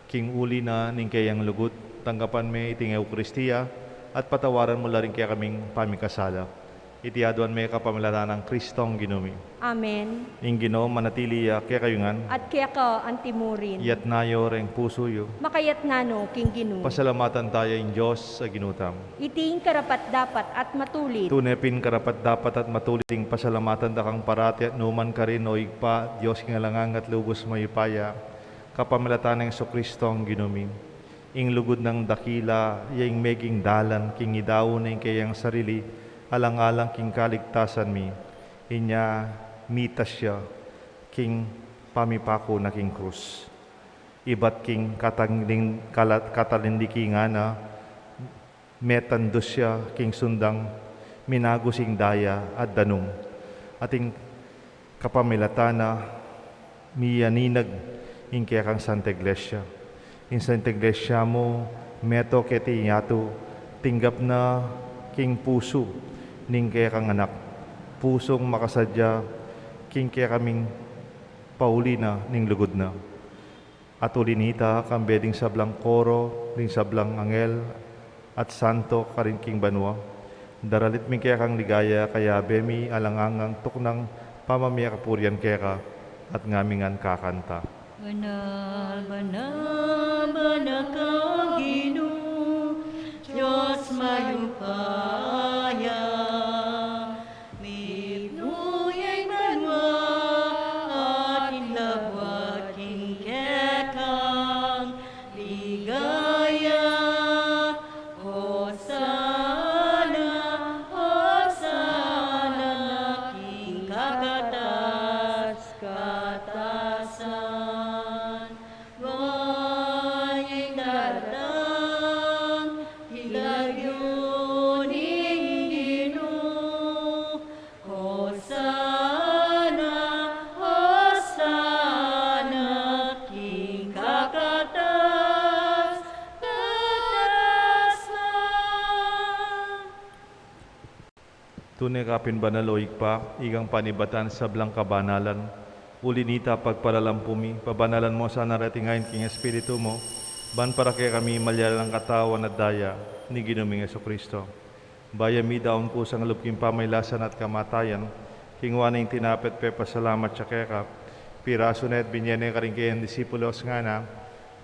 King uli na ning keyang lugud, tanggapan me iting Eukaristia, at patawaran mu la ring kekaming pamikasala. Iti aduan mi kapamilatan nang Kristong Ginu mi. Amen. Ing Ginu manatili ya kekayu ngan. At keka antimurin. Iyatas yu reng pusu yu. Makayatas no king Ginu. Pasalamatan taya ing Dios a Ginu tamu. Iti ing karapat-dapat at matulid. Tune pin karapat-dapat at matulid ing pasalamatan da kang parati at nukarin man, o Ibpa, Dios king alang angga at lubus mayupaya, kapamilatan nang Jesukristong Ginu mi. Ing lugud nang dakila ya ing meging dalan king idaun na ing keyang sarili alang-alang king kaligtasan mi. Inya mitas ya king pamipaku na king krus. Ibat king katangling-, kala-, katalindikingan na, metandus ya king sundang minagus ing daya at danum, at ing kapamilatan na miyaninag ing kekang Santa Iglesia. Ing Santa Iglesia mu, meto keti yatu, tinggap na king pusu ning kekang anak, pusung makasadya king kekaming pauli na ning lugud na. At uli nita, kambe ding sablang koro, ding sablang anghel, at santo karin king banua, daralit mi kekang ligaya, kayabe mi alang anggang tuknang pamamie kapurian keka, at ngamin ngan kakanta. Banal, banal, banal ka Ginu, Dios mayupaya. Mipnu ya ing banua at ing labuad king kekang ligaya. Hosana, hosana king kakatas-katasan. Wa ing daratang king lagyu ning Ginu. Hosana, hosana king kakatas-katasan. Tune ka pin banal, o Ibpa, ikang panibatan sablang kabanalan. Uli nita, pagpalalam pu mi, pabanalan mo sana reting ain king Espiritu mo, ban para kekami malyari lang katawan at daya ning Ginu ming Jesucristo. Bayu mi daun kusang lub king pamailasan at kamatayan, kinua ne ing tinape at pepasalamat ya keka, pirasu ne at binye ne karing kayang disipulos, ngana: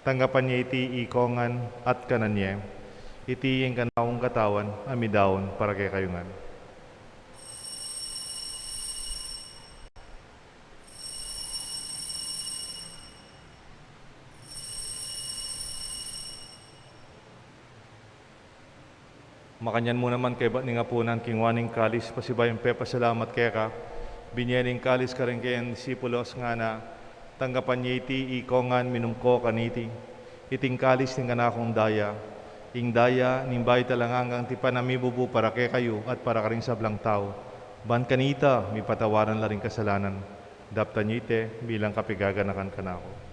Tanggapan ye iti ikong ngan at kanan ye. Iti ing kanakung katawan a midaun para kekayu ngan. Makanyan mu naman kaybat ning apunan, kinua ne ing kalis, pasibayu yang pepasalamat keka, binye ne ing kalis karing kayang disipulos, ngana: Tanggapan ye iti ikong ngan, minum ko kaniti. Iti ing kalis ning kanakung daya, ing daya ning bayu at alang anggang tipan a mibubu para kekayu at para karing sablang tau, ban kanita mipatawaran la ring kasalanan. Daptan ye iti bilang kapaganakan kanaku.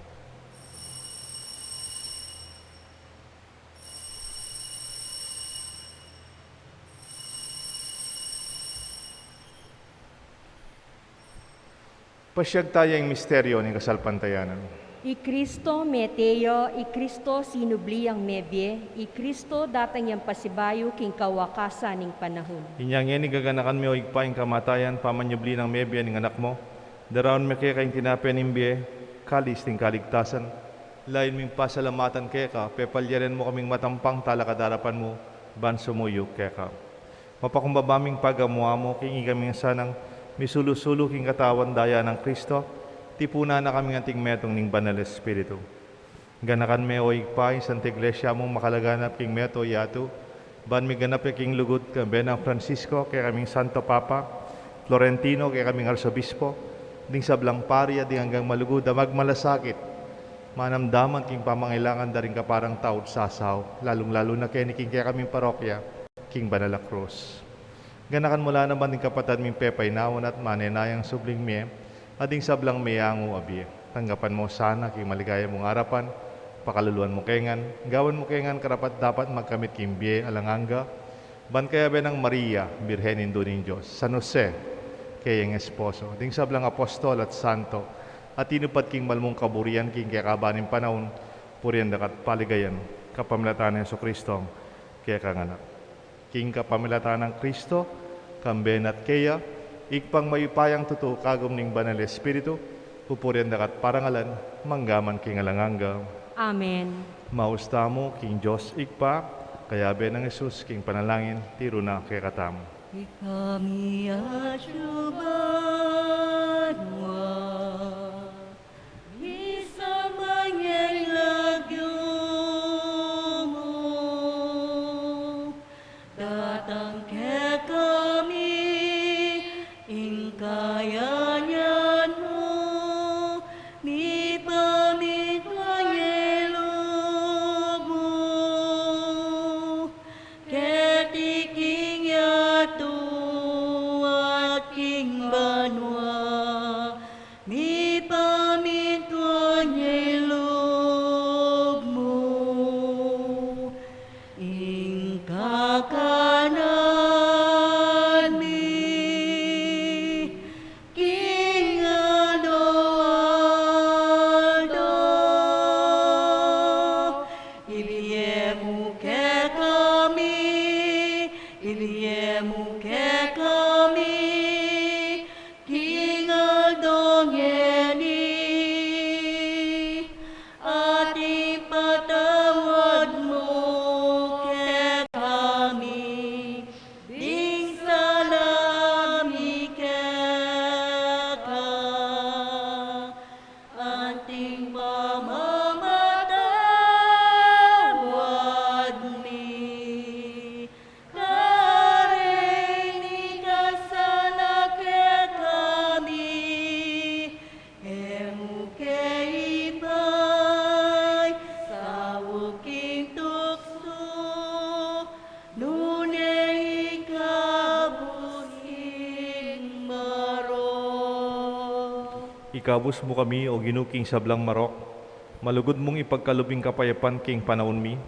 Pasiag taya ing misteryu ning kasalpantayanan. I Kristo mete ya, i Kristo sinubli yang mebie, i Kristo datang yang pasibayu king kawakasan ning panaun. Inya ngeni gaganakan mi, o Ibpa, ing kamatayan pamanyubli nang mebie ning Anak mu, daraun mi keka ing tinape ning bie, kalis ning kaligtasan. Layun ming pasalamatan keka, pepalyarin mu kaming matampang talakad king arapan mu, ban sumuyu keka. Mapakumbaba ming pagamu-amu king ikaming sanang misulu-sulu king katawan daya nang Kristo, tipunan na kaming anting metung ning Banal Espiritu. Ganakan me, o Ibpa, ing Santa Iglesia mung makalaganap king meto yatu, ban miganap ya king lugud, kambe nang Francisco, kekaming Santo Papa, Florentino, kekaming Arsobispo, ding sablang pari at ding anggang malugud a magmalasakit, manamdaman king pamangailangan da ring kaparang tau't sasaup, lalung-lalu na keni king kekaming parokya, king Banal a Krus. Ganakan mu la naman ding kapatad ming pepainawan at manenayang subling mie, at ding sablang meyangu a bie. Tanggapan mu sana king maligaya mung arapan, pakaluluan mu ke ngan, gawan mu ke ngan karapat-dapat magkamit king bie alang angga, ban kayabe nang Maria, Birhen Indu ning Dios, San Jose, keyang esposo, ding sablang apostol at santo, a tinupad king mal mung kaburian king kekaban ning panaun, purian da ka at paligayan, kapamilatan nang Jesucristo, kekang Anak. King kapamilatan nang Kristo, kambe na at keya, Ibpang mayupayang tutu, kagum ning Banal Espiritu, pupurian da ka at parangalan, mangga man king alang angga. Amen. Maus tamu king Dios Ibpa, kayabe nang Jesus king panalangin, tiru na kekatamu. Ika mi atsu banua, misamban ya ing lagyu mu, datang kekami ing kayabe mu, mipamintuan ya ing lub mu keti king yatu Ating pamamatawad mi, kareng mikasala kekami, e mu ke ipaisaul king tuksu, nune ikabus king marok. Ikabus mu kami, O Ginu, king sablang marok. Malugud mung ipagkalub ing kapayapan king panaun mi.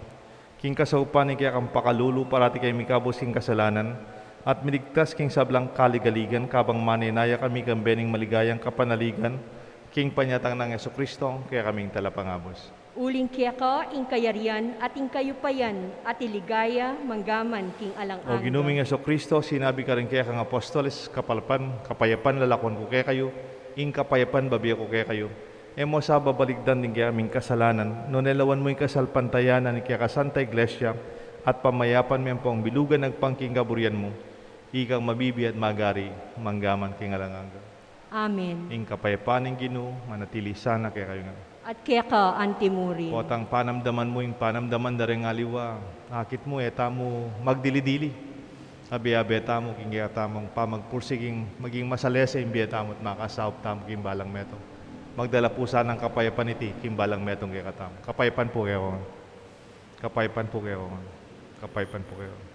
King kasaupan ning kekang pakalulu, parati keng mikabus king kasalanan, at miligtas king sablang kaligaligan, kabang manenaya kami king bie ning maligayang kapanaligan, king panyatang nang Jesucristo, kekaming Talapangabus. Uling keka ing kayarian, at ing kayupayan, at ing ligaya, manggaman king alang angga. O Ginu ming Jesucristo, sinabi karing kekang apostoles, kapayapan, kapayapan lalakwan ku kekayu, ing kapayapan bibie ku kekayu. E mu sa babalikdan ding kekaming kasalanan, nune lawan mu ing kasalpantayanan ning kekang Santa Iglesia, at pamayapan me ampong bilugan agpang king kaburian mu, ikang mabibie at magari, manggaman king alang angga. Amen. Ing kapayapan ning Ginu, manatili sana kekayu ngan. At keka antimurin. Potang panamdaman mu ing panamdaman da ring aliwa, akit mu, e tamu magdili-dili. Abe-abe tamu king kekatamung pamagpursige king maging masalese ing bie tamu at makasaup tamu king balang metung. Magdala pu sanang kapayapan iti king balang metung kekatamu. Kapayapan pu kekongan. Kapayapan pu kekongan. Kapayapan pu kekongan.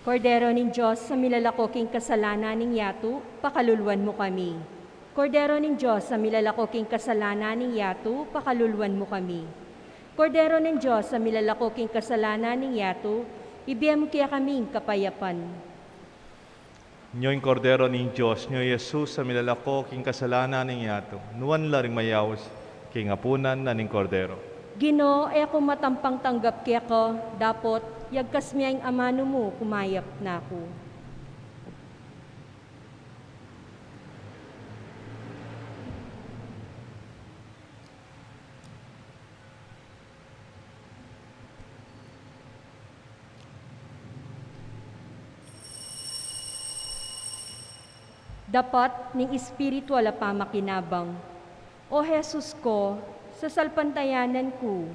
Kordero ning Dios, a milalako king kasalanan ning yatu, pakaluluan mu kami. Kordero ning Dios, a milalako king kasalanan ning yatu, pakaluluan mu kami. Kordero ning Dios, a milalako king kasalanan ning yatu, ibie mu kekami ing kapayapan. Nyo ing Kordero ning Dios, nyo i Jesus a milalako king kasalanan ning yatu. Nuan la ring mayaus king apunan na ning Kordero. Ginu, e ku matampang tanggap keka, dapot yagkas me ing amanu mu, kumayap na ku. Dapat ning espiritual a pamakinabang. O Jesus ko, sasalpantayanan ku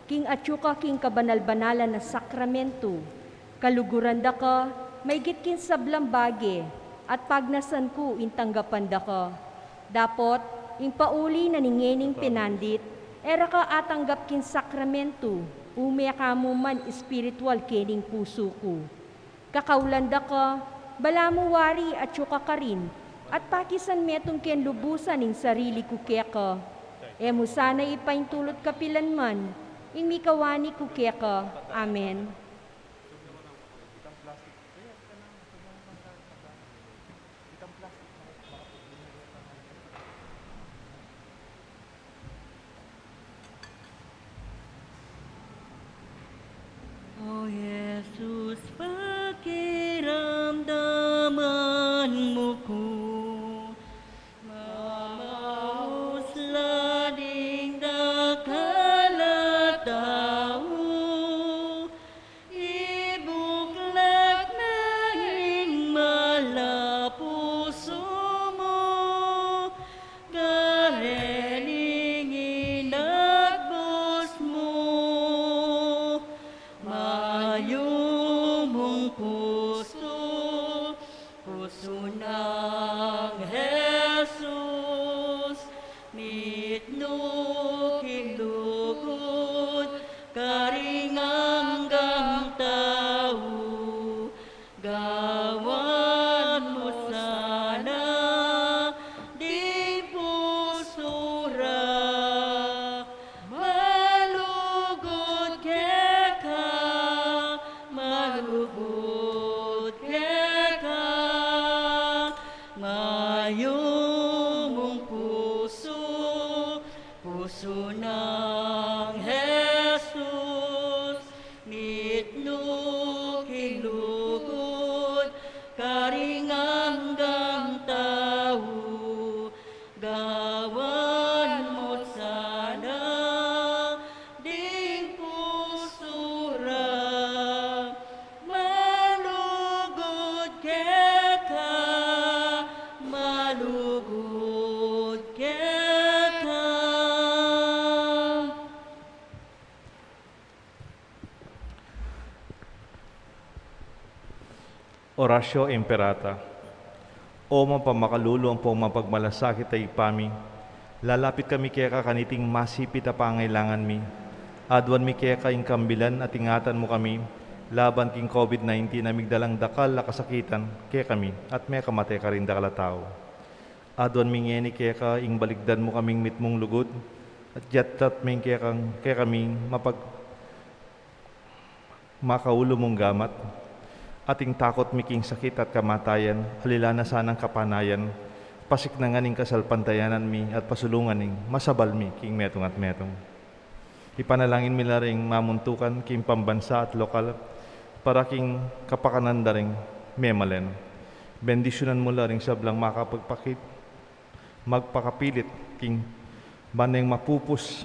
king atyu ka king kabanal-banalan a sakramentu, kaluguran da ka maigit king sablang bage, at pagnasan ku ing tanggapan da ka. Dapot ing pauli na ning ngening pinandit, e ra ka atanggap king sakramentu, ume ka mu man espiritual kening pusu ku. Kakaulan da ka, balamu wari atyu ka karin, at pakisan metung keng lubusan ing sarili ku keka. E mu sana ipaintulut kapilan man ing mikawani ku keka. Amen. O Jesus, pakiramdaman mu ku, mamaus la ding dakal a tau, ibuklat na ing mal a pusu mu, karening inagbus mu, mayumung pusu, pusu nang Jesus, mitmu king lugud karing anggang tau, gawan mu sana ding pusu ra malugud keka, malugud keka, mayumung pusu, pusu nang Jesus, mitmu king lugud karing anggang tau, gawan mu sana ding pusu ra malugud keka, malugud keka. Oratio Imperata. O mapamakalulu ampong mapagmalasakit a Ibpa mi, lalapit kami keka kaniting masipit a pangailangan mi. Aduan mi keka ing kambilan at ingatan mu kami laban king COVID nineteen a migdalang dakal a kasakitan kekami at mekamate karing dakal a tau. Aduan mi ngeni keka ing balikdan mu kaming mitmung lugud at yatat mi kekang, kekami mapag-, makaulu mung gamat, at ing takut mi king sakit at kamatayan, alila na sanang kapanayan, pasiknangan ing kasalpantayanan mi at pasulungan ing masabal mi king metung at metung. Ipanalangin mi la ring mamuntukan king pambansa at lokal para king kapakanan da ring memalen. Bendisyunan mu la ring sablang makapagpakit, magpakapilit king ban neng mapupus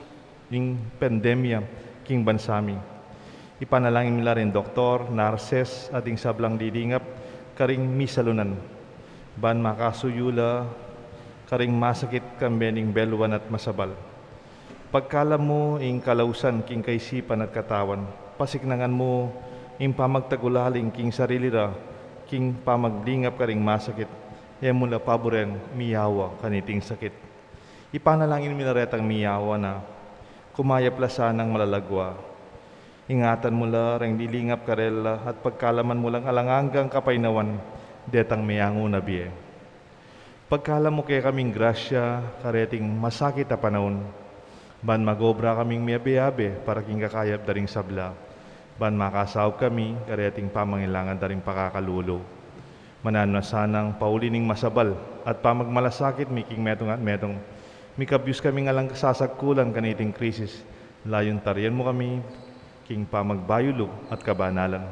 ing pandemya king bansa mi. Ipanalangin mi la ring doktor, nurses, at ing sablang didingap karing misalunan, ban makasuyu la karing masakit kambe ning beluan at masabal. Pagkalam mu ing kalausan king kaisipan at katawan, pasiknangan mu ing pamagtagulaling king sarili ra king pamaglingap karing masakit, e mu la paburen miyawa kaniting sakit. Ipanalangin mi la retang miyawa na, kumayap la sanang malalagwa. Ingatan mu la reng lilingap karela at pagkalaman mu lang alang anggang kapaynawan detang meangu na bie. Pagkalam mu kekaming grasya kareting masakit a panaun, ban magobra kaming miyabe-abe para king kakayap da ring sabla, ban makasaup kami kareting pamangailangan da ring pakakalulu. Mananu na sanang pauli ning masabal at pamagmalasakit mi king metung at metung, mikabyus kaming alang kasasagkulan kaniting krisis, layun tarian mu kami king pamagbayulu at kabanalan.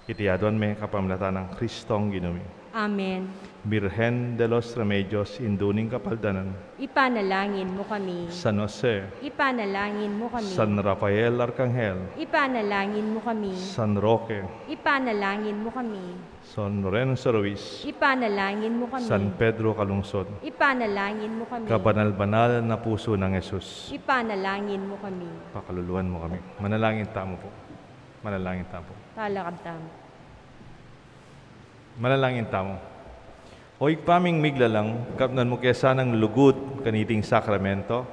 Iti aduan mi kapamilatan nang Kristong Ginu mi. Amen. Birhen de los Remedios, Indu ning Kapaldanan. Ipanalangin mu kami. San Jose. Ipanalangin mu kami. San Rafael Arkanghel. Ipanalangin mu kami. San Roque. Ipanalangin mu kami. San Lorenzo Ruiz. Ipanalangin mu kami. San Pedro Calungsod. Ipanalangin mu kami. Kabanal-banal na pusu nang Jesus. Ipanalangin mu kami. Pakaluluan mu kami. Manalangin tamu pu. Manalangin tamu pu. Talakad tamu. Manalangin tamu. O Ibpa ming miglalang, kapnan mu ke sanang lugud kaniting sakramento,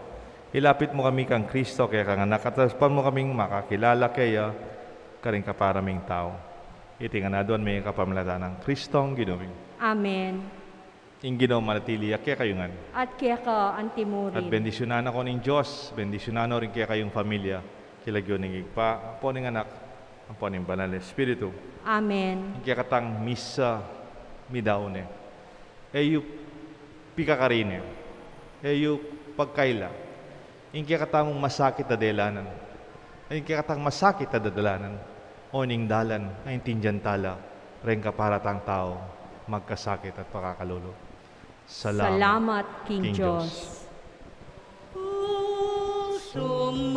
ilapit mu kami kang Kristo, kekang Anak, at asapan mu kaming makakilala keya karing kapara ming tau. Iti ngan aduan mi kapamilatan nang Kristong Ginu mi. Amen. Ing Ginu manatili ya kekayu ngan. At keka antimurin. At bendisyunan na ko ning Dios, bendisyunan no ring kekayung familia, king lagyu ning Ibpa, ampo ning Anak, ampo ning Banal a Espiritu. Amen. Ing kekatang misa midaun ne. E yu pikakarin ne. E yu pagkaila. Ing kekatamung masakit a delanan, ing kekatang masakit a dadalanan, o ning dalan a intindian tala reng kapara tang tau magkasakit at pakakalulu. Salamat. Salamat king Dios. Pusung